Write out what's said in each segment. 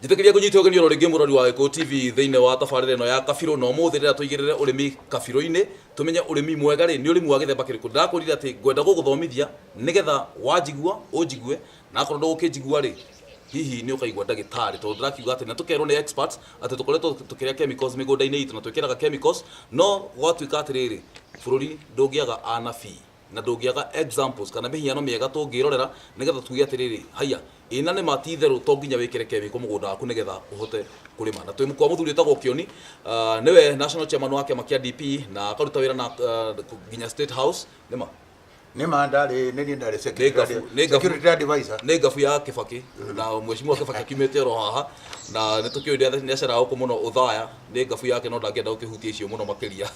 Njĩtĩkĩria ngũnyite ũgeni oro rĩngĩ mũrori wa Gĩkũyũ TV thĩinĩ wa tabarĩra ĩno ya Kabirũ, na ũmũthĩ rĩrĩa tũigĩrĩre ũrĩmi kabirũ-inĩ, tũmenye ũrĩmi mwega rĩ nĩ ũrĩmi wa gĩthemba kĩrĩkũ. Ndĩrakwĩrire atĩ ngwenda gũgũthomithia nĩgetha wanjigua ũnjigue, na akorwo ndũgũkĩnjigua rĩ, hihi nĩ ũkaigua ndagĩtarĩ, tondũ ndĩrakiuga atĩ na tũkerwo nĩ experts atĩ tũkoretwo tũkĩrĩa chemicals mĩgũnda-inĩ itũ na twĩkĩraga chemicals, no gwatuĩka atĩrĩrĩ, bũrũri ndũngĩaga anabii na ndũngĩaga examples kana mĩhiano mĩega tũngĩrorera nĩgetha tuge atĩrĩrĩ, haiya, ĩ na nĩma ti itherũ to nginya wĩkĩre chemical mũgũnda waku nĩgetha ũhote kũrĩma. Na twĩ kwa mũthuri wĩtagwo Kĩoni, nĩwe national chairman wa kĩama kĩa DP na akaruta wĩra na nginya State House, nĩma? Nĩma ndarĩ, nĩ niĩ ndarĩ Nĩ ngabu, nĩ ngabu. security advisor. Nĩ ngabu ya Kĩbakĩ na mheshimiwa Kĩbakĩ akiumĩte oro haha na nĩ tũkĩũĩ nĩ aceraga gũkũ mũno Othaya, nĩ ngabu yake no ndangĩenda gũkĩhutia icio mũno makĩria.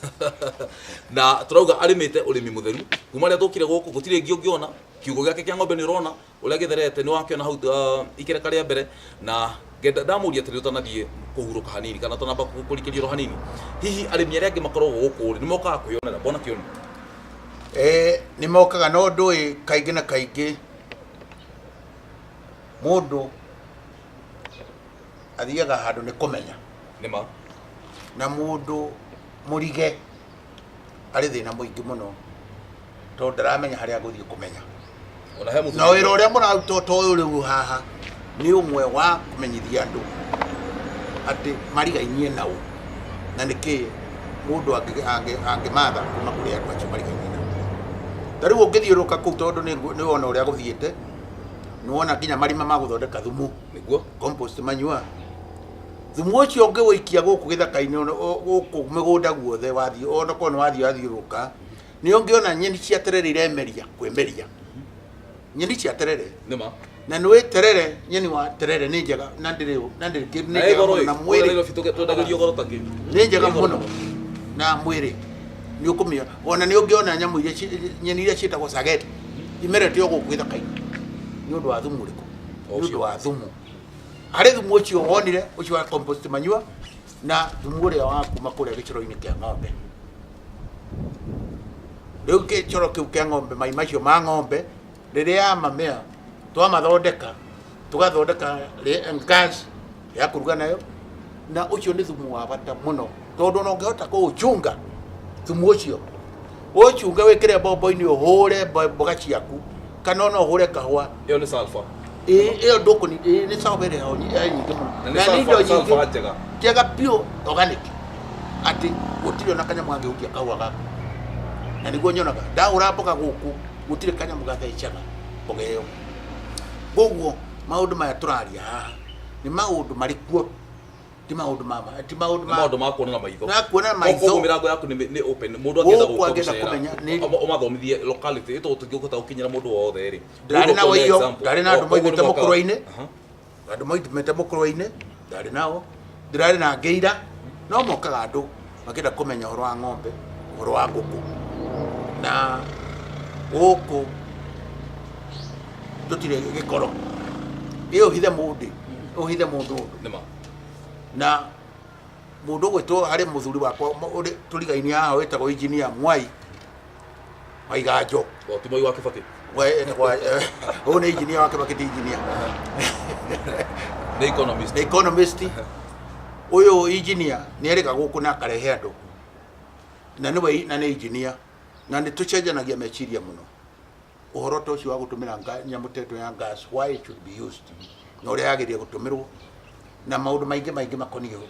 Na tũrauga arĩmĩte ũrĩmi mũtheru kuma rĩrĩa tũkire gũkũ gũtirĩ ĩngĩ ũngĩona, kiugũ gĩake kĩa ng'ombe nĩ ũrona ũrĩa gĩtherete, nĩ wakĩona hau ikereka rĩa mbere. Na ngenda ndamũria atĩrĩ, ũtanathiĩ kũhurũka hanini kana ũtanamba kũrikĩria oro hanini, hihi arĩmi arĩa angĩ makoragwo gũkũ rĩ nĩ mokaga kwĩyonera bwana Kĩoni? Nĩ mokaga, no ndũĩ kaingĩ na kaingĩ mũndũ athiaga handũ nĩ kũmenya. Nĩ ma. Na mũndũ mũrige arĩ thĩna mũingĩ mũno tondũ ndaramenya harĩa agũthiĩ kũmenya. Ona he mũthuri Na wĩra ũrĩa mũraruta ta ũyũ rĩu haha nĩ ũmwe wa kũmenyithia andũ atĩ marigainie nao na nĩkĩ mũndũ angĩmatha kuma kũrĩ andũ acio marigainie nao. Ta rĩu ũngĩthiũrũrũka kũu tondũ nĩ wona ũrĩa gũthiĩte, nĩ wona nginya marima ma gũthondeka thumu. Nĩguo. Compost manure. Thumu ũcio ũngĩwũikia gũkũ gĩthaka-inĩ, gũkũ mĩgũnda guothe wathiĩ, ona korwo nĩ wathiĩ wathiũrũrũka, nĩ ũngĩona nyeni cia terere iremeria kwĩmeria. Nyeni cia terere. Nĩ ma. Na nĩ wĩ terere, nyeni wa terere nĩ njega na ndĩrĩ, na ndĩrĩ kĩndũ, nĩ Na njega ĩgoro mũno ĩ, na kũrĩa mwĩrĩ. Nairobi twendagĩrio goro ta kĩ. Nĩ njega Ĩ goro mũno mũno. na mwĩrĩ. Nĩ ũkũmĩona. Ona nĩ ũngĩona nyamũ iria nyeni iria ciĩtagwo sageti, imerete o gũkũ gĩthaka-inĩ. Nĩ ũndũ wa thumu ũrĩkũ? Nĩ ũndũ wa thumu. Harĩ thumu ũcio wonire, ũcio wa compost manure, na thumu ũrĩa wa kuma kũrĩa gĩcoro-inĩ kĩa ng'ombe. Rĩu gĩcoro kĩu kĩa ng'ombe, mai macio ma ng'ombe, rĩrĩa yamamea, twamathondeka, tũgathondeka gas ya kũruga nayo, na ũcio nĩ thumu wa bata mũno, tondũ ona ũngĩhota kũũchunga thumu ũcio, ũchunge wĩkĩre mbombo-inĩ ũhũre mboga ciaku, kana ona ũhũre kahũa. Ĩyo nĩ sulfur. Ĩĩ, ĩyo ndũkũni, ĩĩ, nĩ sulfur ĩrĩa nyingĩ mũno. Na nĩ Na nĩ sulfur, indo nyingĩ. sulfur njega. Njega biũ, organic. Atĩ gũtirĩ ona kanyamũ kangĩhutia kahũa gaku. Na nĩguo nyonaga, ndahũra mboga gũkũ, gũtirĩ kanyamũ gathecaga mboga ĩyo. Koguo maũndũ maya tũraria haha nĩ maũndũ marĩ kuo, ti maũndũ ma ma, ti maũndũ Nĩ ma maũndũ ma kuona na maitho. Ma kuona na maitho. Koguo mĩrango yaku nĩ open, mũndũ angĩenda Gũkũ gũka angĩenda gũcera, kũmenya nĩ ũmathomithie locality, ĩ tondũ tũtingĩhota gũkinyĩra mũndũ wothe rĩ. Ndarĩ Mũndũ na ũkona waiyo, example. ndarĩ na andũ O, koguo moimĩte nĩ mokaga. mũkũrwe-inĩ. Aha. Andũ moimĩte mũkũrwe-inĩ, ndarĩ nao, ndĩrarĩ na ngĩira, no mokaga andũ makĩenda kũmenya ũhoro wa ng'ombe, ũhoro wa ngũkũ. Na gũkũ tũtirĩ gĩkoro. Ĩ ũhithe mũndũ, ũhithe mũndũ ũndũ. Nĩ ma. Na mũndũ ũgwĩtwo harĩ mũthuri wakwa ũrĩ tũrigainie haha wĩtagwo engineer Mwai Waiganjo. O, ti Mwai wa Kĩbakĩ. We, etagwo, ũyũ nĩ engineer wa Kĩbakĩ, ti engineer. Nĩ economist. Nĩ economist. Ũyũ engineer nĩ erĩga gũkũ na akarehe andũ. Na nĩwe, na nĩ engineer. Na nĩ tũcenjanagia meciria mũno. Ũhoro ta ũcio wa gũtũmĩra nyamũ ta ĩno ya gas, why it should be used, na ũrĩa yagĩrĩire gũtũmĩrwo, na maũndũ maingĩ maingĩ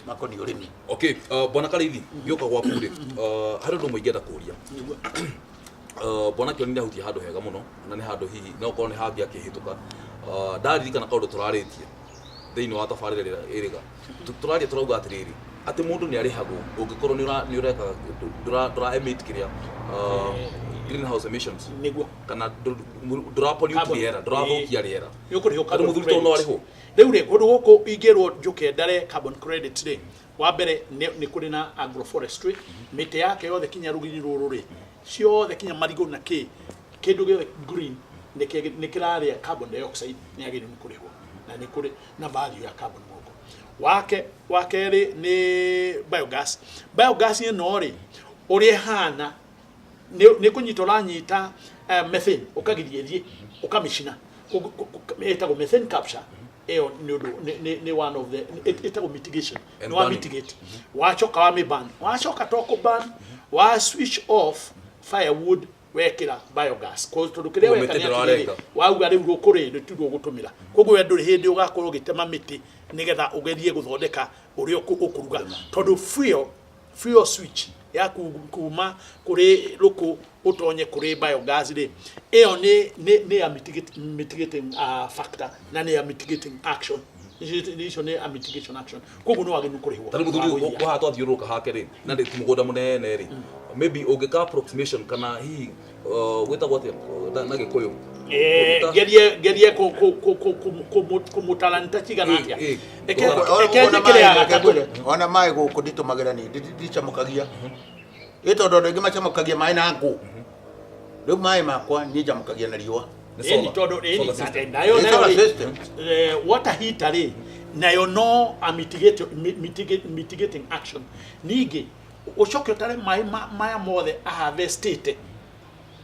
makoniĩ ũrĩmi. Okay, Bwana Karĩithi, ngĩũka gwaku rĩ, harĩ ũndũ ũmwe ingĩenda kũria. Bwana Kĩoni nĩ ahutia handũ hega mũno, na nĩ handũ hihi no korwo nĩ hangĩ akĩhĩtũka. Ndaririkana kaũndũ tũrarĩtie thĩinĩ wa tabarĩra ĩrĩa ĩrĩga. Tũraria tũrauga atĩrĩrĩ, atĩ mũndũ nĩ arĩhagwo ũngĩkorwo nĩ ũra, nĩ ũreka, ndũra, ndũra emit kĩrĩa, greenhouse emissions. Nĩguo. Kana ndũra pollute Carbon. rĩera, ndũrathũkia rĩera. Nĩ ũkũrĩhwo Andũ carbon mũthuri to no credit. arĩhwo. Rĩu rĩ, kũndũ gũkũ ingĩrwo njũke ndare carbon credit rĩ, wa mbere nĩ kũrĩ na agroforestry, mĩtĩ yake yothe kinya rũgiri rũrũ rĩ, ciothe kinya marigũ na kĩ, kĩndũ gĩothe green nĩ kĩrarĩa carbon dioxide, nĩ yagĩrĩirwo nĩ kũrĩhwo na nĩ kũrĩ na value ya carbon gũkũ. Wake, wa kerĩ nĩ biogas. Biogas ĩno rĩ, ũrĩa ĩhana nĩ kũnyita ũranyita methane, ũkagiria ĩthiĩ, ũkamĩcina. Ĩtagwo methane capture. Ĩyo nĩ ũndũ nĩ one of the ĩtagwo mitigation. And Nĩ wa burning. Mitigate, wacoka wa mĩban, wacoka to kũban, wa switch off firewood, wekĩra biogas. Tondũ kĩrĩa Koguo weka mĩtĩ nĩ atĩrĩrĩ, ndũrarenga. Wauga rĩu gũkũ rĩ rĩtirwo gũtũmĩra, koguo we ndũrĩ hĩndĩ ũgakorwo ũgĩtema mĩtĩ nĩgetha ũgerie gũthondeka ũrĩa ũkũruga, tondũ fuel switch ya kuma kũrĩ rũkũ ũtonye kũrĩ biogas rĩ, ĩyo nĩ ya mitigating factor na nĩ ya mitigating action. Icio nĩ a mitigation action, koguo nĩ wagĩrĩirwo kũrĩhwo. Tarä må thuri. Wagũithia. Waha twathiũrũrũka hake rĩ, na ndä ti må gå nda må nene rĩ, maybe ũngĩka approximation kana hihi gwĩtagwo atĩa na gĩkũyũ? Ngerie kũmũtaranta cigana atĩa. Reke njĩkĩre ya gatatũ. Ona maĩ gũkũ nditũmagĩra ni ndicamũkagia, ĩ tondũ andũ aingĩ macamũkagia maĩ na ngũ. Rĩu maĩ makwa niĩ njamũkagia na riũa. Nĩ Ĩni solar. Tondũ ĩni Solar system. nayo Nĩ nayo solar rĩ, system. Water heater rĩ, nayo no a mitigating action. Ningĩ ũcoke ũtare maĩ maya mothe aharvestĩte,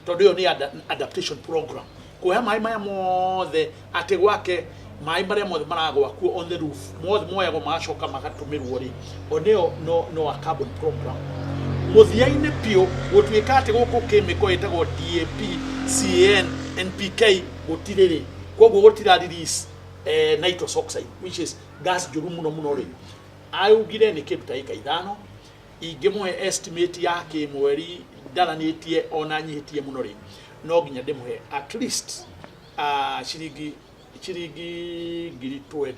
tondũ ĩyo nĩ adaptation program, kuoya maĩ maya mothe atĩ gwake maĩ marĩa mothe maragwa kuo on the roof mothe moyagwo magacoka magatũmĩrwo rĩ, o nĩyo no a carbon program. Mũthia-inĩ biũ gũtuĩka atĩ gũkũ chemical ĩtagwo DAP, CAN, NPK gũtirĩ rĩ, koguo gũtira release nitrous oxide, which is gas njũru mũno mũno rĩ, augire nĩ kĩndũ ta ĩka 5. Ingĩmũhe estimate ya kĩmweri ndaranĩtie ona nyihĩtie mũno rĩ, no nginya ndĩmũhe at least ciringi 20,000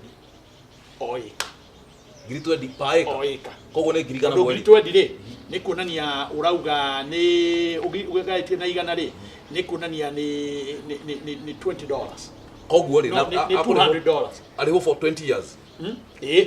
o ĩka. 20,000 per acre? O ĩka. Koguo nĩ 100,000 Tondũ mweri. 20,000 rĩ, nĩ kuonania ũrauga nĩ ũgaĩtie na 100 rĩ, nĩ kuonania nĩ $20. Koguo rĩ No, nĩ $200. Arĩhwo for 20 years? Hmm? Ĩĩ.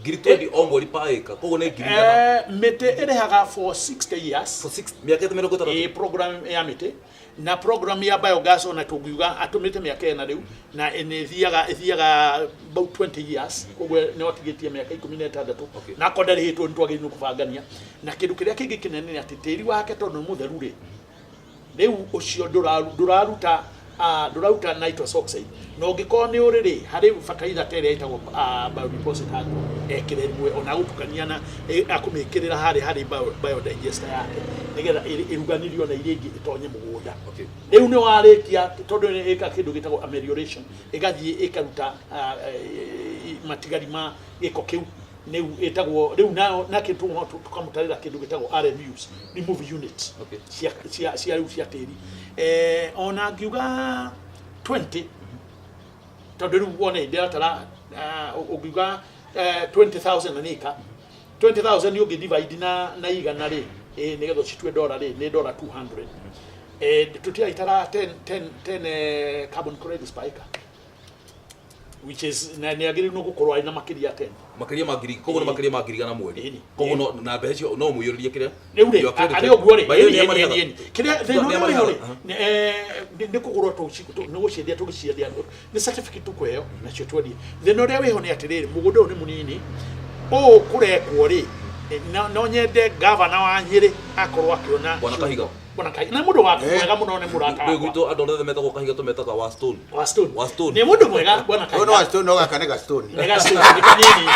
20,000 o mweri per acre, koguo nĩ 100,000. Mĩtĩ ĩrĩhaga for 60 years. For six mĩaka 60. Ĩ program ya mĩtĩ na program ya biogas, ona tũngiuga atũmĩte mĩaka 4 rĩu, na nĩ ĩthiaga about 20 years, koguo nĩ watigĩtie mĩaka 16. Na akorwo ndarĩhĩtwo, nĩ twagĩrĩirwo kũbangania. Na kĩndũ kĩrĩa kĩngĩ kĩnene nĩ atĩ tĩri wake, tondũ nĩ mũtheru rĩ, rĩu ũcio ndũraruta nitrous oxide. Na ũngĩkorwo nĩ ũrĩ rĩ, harĩ bataraitha ta ĩrĩa ĩtagwo biodeposit agro, ekĩre rĩmwe ona gũtukania na akũmĩkĩrĩra harĩa harĩ biodigester yake, nĩgetha ĩruganĩrio na iria ingĩ ĩtonye mũgũnda. Rĩu nĩ warĩkia, tondũ nĩ ĩka kĩndũ gĩtagwo amelioration, ĩgathiĩ ĩkaruta matigari ma gĩko kĩu, rĩu ĩtagwo rĩu nayo na kĩndũ tũkamũtarĩra kĩndũ gĩtagwo RMUs, remove unit, cia rĩu cia tĩri. Ona ngiuga 20, tondũ rĩu wone ndĩratara, ũngiuga 20,000 an acre, 20,000 ũngĩ divide na 100 rĩ, nĩgetha ũcitue dora rĩ, nĩ dora 200. Tũtiraitara 10 10 10 carbon credits per acre, which is na nĩ agĩrĩirwo gũkorwo arĩ na makĩria 10. Makĩria ma ngiri, koguo nĩ makĩria ma 100,000 mweri. Ĩni. Koguo no na mbeca icio no mũiyũrĩrie kĩrĩa Rĩu rĩ You are credited. arĩ ũguo rĩ By the way, ĩni, nĩ ĩni, marĩhaga? ĩni, ĩni. Kĩrĩa thĩna Nĩ ũrĩa marĩhaga? wĩho rĩ, nĩ kũgũrwo nĩ gũciendia, tũgĩciendia nĩ certificate tũkũheo nacio twendie. Thĩna ũrĩa wĩho nĩ atĩrĩrĩ, mũgũnda ũyũ nĩ mũnini ũũ kũrekwo rĩ, no nyende gavana wa Nyĩrĩ akorwo akĩona. Bwana Kahiga. Bwana Kahiga na mũndũ wa mwega mũno, nĩ mũrata Rĩu wakwa. gwitũ andũ arĩa othe metagwo Kahiga tũmetaga wa stone. Wa stone. Wa stone. Nĩ mũndũ mwega bwana Ũyũ no wa Kahiga. stone, no gaka nĩ ga stone. Nĩ ga stone, nĩ kanini.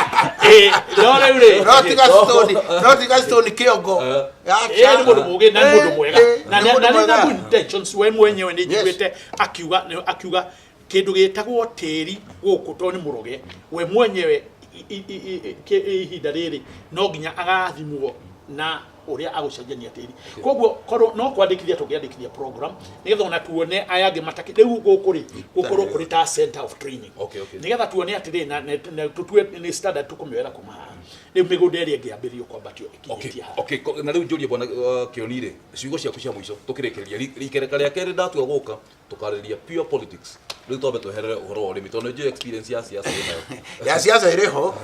No rĩu rĩ No tiga stone, no tiga stone kĩongo. Nĩ mũndũ mũgĩ na nĩ mũndũ mwega na Nĩ mũndũ na nĩ na mwega. good intentions. We mwenyewe nĩ njiguĩte akiuga kĩndũ gĩtagwo tĩri gũkũ to nĩ mũroge. We mwenyewe ihinda rĩrĩ no nginya agathimwo na ũrĩa agũcenjania tĩri. Koguo korwo no kwandĩkithia, tũngĩandĩkithia program nĩgetha ona tuone aya angĩ matakĩ rĩu gũkũ rĩ, gũkorwo kũrĩ ta center of training, nĩgetha tuone atĩrĩ na tũtue nĩ standard tũkũmĩoera kuma haha. Rĩu mĩgũnda ĩrĩa ĩngĩ yambĩrĩrio kwambatio ĩkinyĩtie haha. Okay, na rĩu njũrie bwana Kĩoni rĩ, ciugo ciaku cia mũico tũkĩrĩkĩrĩria. Ikereka rĩa kerĩ ndatua gũka tũkarĩrĩria pure politics. Rĩu twambe tweherere ũhoro wa ũrĩmi, tondũ nĩ njũĩ experience ya siasa wĩ nayo. Ya siasa ĩrĩ ho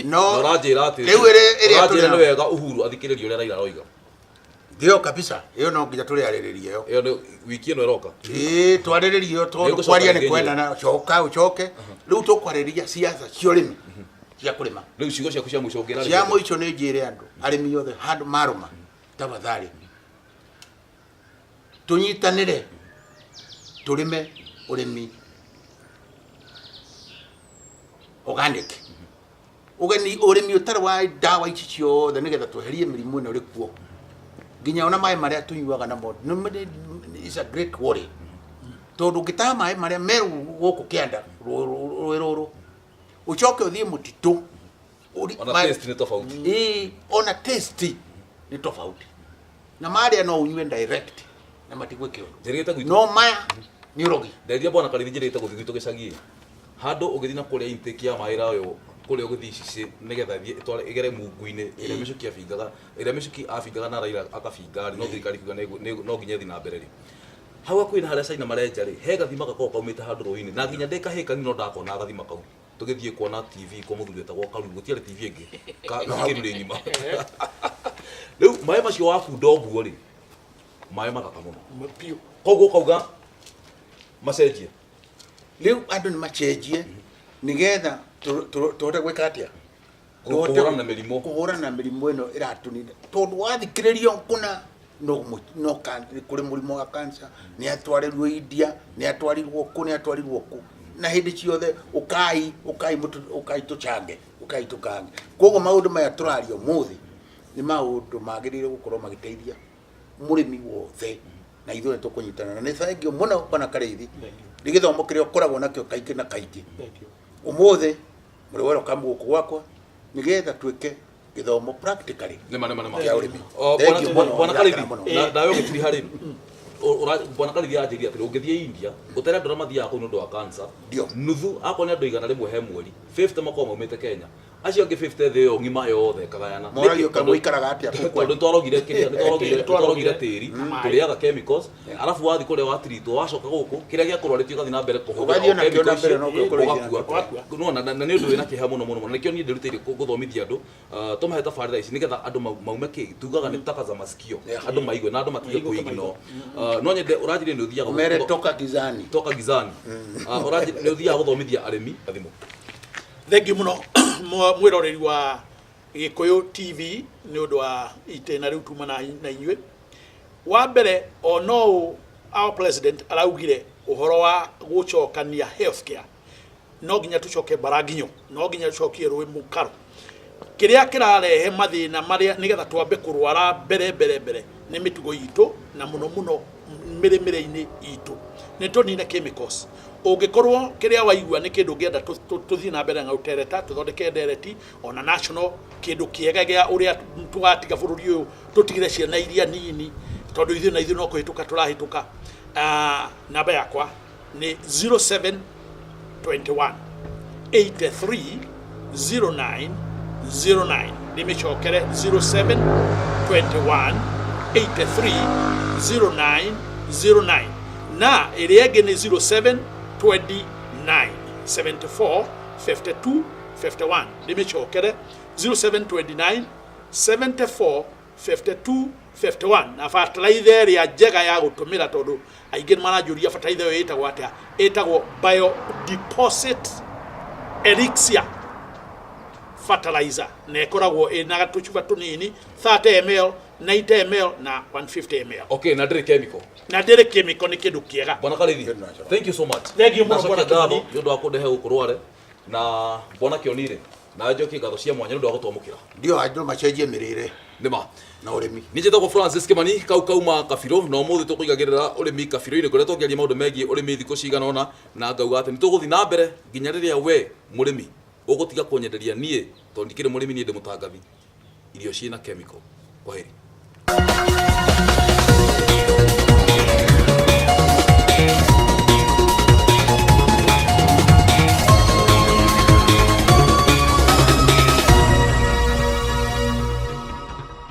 no Na ũranjĩra atĩ rĩu ĩrĩa ũranjĩra tũrĩ nĩ nayo. wega Uhuru athikĩrĩrie ũrĩa Raila aroiga. Ndio kabisa, ĩyo no nginya tũrĩarĩrĩrie ĩyo. Ĩyo nĩ wiki ĩno ĩroka. Ĩĩ, twarĩrĩrie ĩyo tondũ Nĩngũcoka kwaria nĩ rĩngĩ. kwendana. Coka ũcoke rĩu tũkwarĩrĩria siasa cia ũrĩmi, cia kũrĩma. Rĩu ciugo ciaku cia mũico ũngĩra Cia mũico nĩ njĩre andũ arĩmi othe handũ marũma, tafadhali tũnyitanĩre tũrĩme ũrĩmi. Organic. Ũgeni ũrĩmi ũtarĩ wa ndawa ici ciothe nĩgetha tweherie mĩrimũ ĩno ĩrĩ kuo. Nginya ona maĩ marĩa tũnyuaga namo is a great worry. Tondũ ũngĩtaha maĩ marĩa me gũkũ kĩanda rũĩ rũrũ ũcoke ũthiĩ mũtitũ Ona taste nĩ tofauti. Ĩĩ, ona taste nĩ tofauti. Na marĩa no ũnyue direct na matigwĩke ũndũ. Njĩrĩgĩte gwitũ. No maya nĩ ũrogi. Ndeithia bwana Karithi, njĩrĩgĩte gũthiĩ gwitũ gĩcagi handũ ũgĩthiĩ na kũrĩa intake ya maĩ rayo kũrĩa ũgĩthiĩ icici nĩgetha ĩthiĩ ĩtware ĩgere mungu-inĩ ĩrĩa Michuki abingaga, ĩrĩa Michuki abingaga na Raila akabinga rĩ, no thirikari kuga no nginya ĩthiĩ na mbere rĩ. Hau hakuhĩ na harĩa China marenja rĩ, he gathima gakoragwo kaumĩte handũ rũĩ-inĩ na nginya ndĩ kahĩĩ kanini no ndakona gathima kau. Tũgĩthiĩ kuona TV kwa mũthuri wetagwo Karu, gũtiarĩ TV ĩngĩ kĩrurĩ ng'ima. Rĩu maĩ macio wakunda ũguo rĩ, maĩ mathaka mũno. Biũ. Koguo ũkauga macenjie. Rĩu andũ nĩ macenjie nĩgetha tũhote gwĩka atĩa? Kũhũrana na mĩrimũ. Kũhũrana na mĩrimũ ĩno ĩratũnina. Tondũ wathikĩrĩrio kũna no no kũrĩ mũrimũ wa cancer, nĩ atwarirwo India, nĩ atwarirwo kũ, nĩ atwarirwo kũ. Na hĩndĩ ciothe ũkai, ũkai mũtũ, ũkai tũchange, ũkai tũkange. Koguo maũndũ maya tũraria ũmũthĩ nĩ maũndũ magĩrĩire gũkorwo magĩteithia mũrĩmi wothe na ithuĩ nĩ tũkũnyitana. Na nĩ thengiũ mũno bwana Karĩithi nĩ gĩthomo kĩrĩa ũkoragwo nakĩo kaingĩ na kaingĩ. Ũmũthĩ mũrĩ welcome gũkũ gwakwa nĩgetha twĩke gĩthomo practically Nĩma, nĩma, nĩma. kĩa ũrĩmi. O, Thengiũ mũno, bwana Karĩithi, ndakena mũno. nawe ũgĩtiriha rĩ, bwana Karĩithi anjĩrire atĩrĩ, ũngĩthiĩ India ũtere andũ arĩa mathiaga kũu nĩ ũndũ wa cancer, Ndio. nuthu akorwo nĩ andũ 100 he mweri, 50 makoragwo maumĩte Kenya, acio angĩ 50 thĩ ĩyo ng'ima yothe ĩkagayana. Moragio Nĩkĩ? kana mũikaraga atĩa kũu Tondũ kwanyu? nĩtwarogire kĩrĩa, nĩtwarogire, nĩtwarogire tĩri, Maĩ. tũrĩaga chemicals, arabu wathiĩ kũrĩa watiritwo wacoka gũkũ kĩrĩa gĩakũrwarĩtie ũgathiĩ na mbere kũhũthĩra Ũgathiĩ o nakĩo na chemical mbere icio, no ũkorwo ũgakua. Ũgakua. Nĩwona, na nĩ ũndũ wĩna kĩeha mũno mũno mũno. Nĩkĩo niĩ ndĩrutĩire gũthomithia andũ, tũmahe tabarĩra ici nĩgetha andũ maume kĩ tugaga nĩ taka za masikio, andũ maigue na andũ matige Maigue kũignore. No nyende ũranjĩrire nĩ ũthiaga Mere toka gizani. Toka gizani. Ũranjĩrire nĩ ũthiaga gũthomithia arĩmi thimũ. Thengiũ mũno mwĩroreri wa Gĩkũyũ TV nĩ ũndũ wa itĩna rĩu tuma na inyuĩ. Wa mbere o no our president araugire ũhoro wa gũcokania healthcare, no nginya tũcoke Mbaranginyo, no nginya tũcokie rũĩ mũkaro. Kĩrĩa kĩrarehe mathĩna marĩa nĩgetha twambe kũrwara mbere mbere mbere nĩ mĩtugo itũ na mũno mũno mĩrĩmĩre-inĩ itũ. Nĩ tũnine chemicals. Ũngĩkorwo kĩrĩa waigua nĩ kĩndũ ũngĩenda tũthiĩ na mbere na gũtereta, tũthondeke ndereti ona national, kĩndũ kĩega gĩa ũrĩa tũgatiga bũrũri ũyũ tũtigire ciana iria nini, tondũ ithuĩ na ithuĩ no kũhĩtũka tũrahĩtũka. Namba yakwa nĩ 0721 83 09 09. Ndĩmĩcokere 0721 83 09 09. Na ĩrĩa ĩngĩ nĩ 0729 74 52 51. Ndĩmĩcokere 0729 74 52 51. Na bataraitha ĩrĩa njega ya gũtũmĩra, tondũ aingĩ nĩ maranjũria bataraitha ĩyo ĩtagwo atĩa, ĩtagwo biodeposit elixir fertilizer, na ĩkoragwo ĩna tũcuba tũnini 30 ml, 90 ml na 150 ml. Okay, na ndĩrĩ chemical. Na ndĩrĩ chemical, nĩ kĩndũ kĩega. Bwana Karĩithi, thank you so much. Thank you mũno, Ndacokia Bwana ngatho Kimani. nĩ ũndũ wa kũndehe gũkũ Rware, na bwana Kĩonire, na njokie ngatho cia mwanya nĩ ũndũ wa gũtwamũkĩra. Ndio andũ macenjie mĩrĩre Nĩma. na ũrĩmi. Niĩ njĩtagwo Francis Kimani, kau kauma kabirũ, na ũmũthĩ tũkũigagĩrĩra ũrĩmi kabirũ-inĩ kũrĩa tũngĩaria maũndũ megiĩ ũrĩmi thikũ cigana ũna, na ngauga atĩ nĩ tũgũthiĩ na mbere nginya rĩrĩa we mũrĩmi ũgũtiga kũnyenderia niĩ, tondũ ndikĩrĩ mũrĩmi, niĩ ndĩ mũtangathi, irio ciĩna chemical. Kwaheri.